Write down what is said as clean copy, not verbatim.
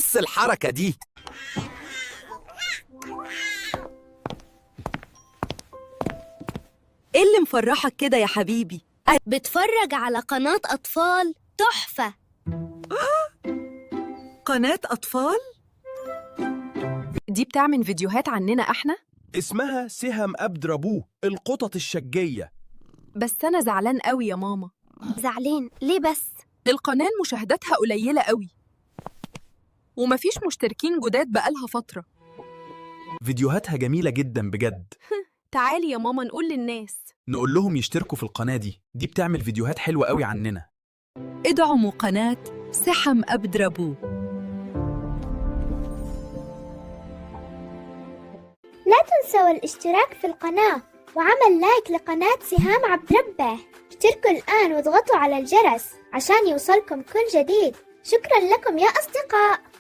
بص الحركة دي. ايه اللي مفرحك كده يا حبيبي؟ بتفرج على قناة أطفال تحفة. قناة أطفال؟ دي بتعمل فيديوهات عننا احنا؟ اسمها سهم أبد ربوه القطط الشجية. بس انا زعلان قوي يا ماما. زعلان ليه بس؟ القناة مشاهداتها قليلة قوي ومفيش مشتركين جداد بقالها فترة. فيديوهاتها جميلة جدا بجد. تعالي يا ماما نقول للناس، نقول لهم يشتركوا في القناة دي، دي بتعمل فيديوهات حلوة قوي عننا. ادعموا قناة سحم أبد ربو. لا تنسوا الاشتراك في القناة وعمل لايك لقناة سهام عبد ربه. اشتركوا الآن واضغطوا على الجرس عشان يوصلكم كل جديد. شكرا لكم يا أصدقاء.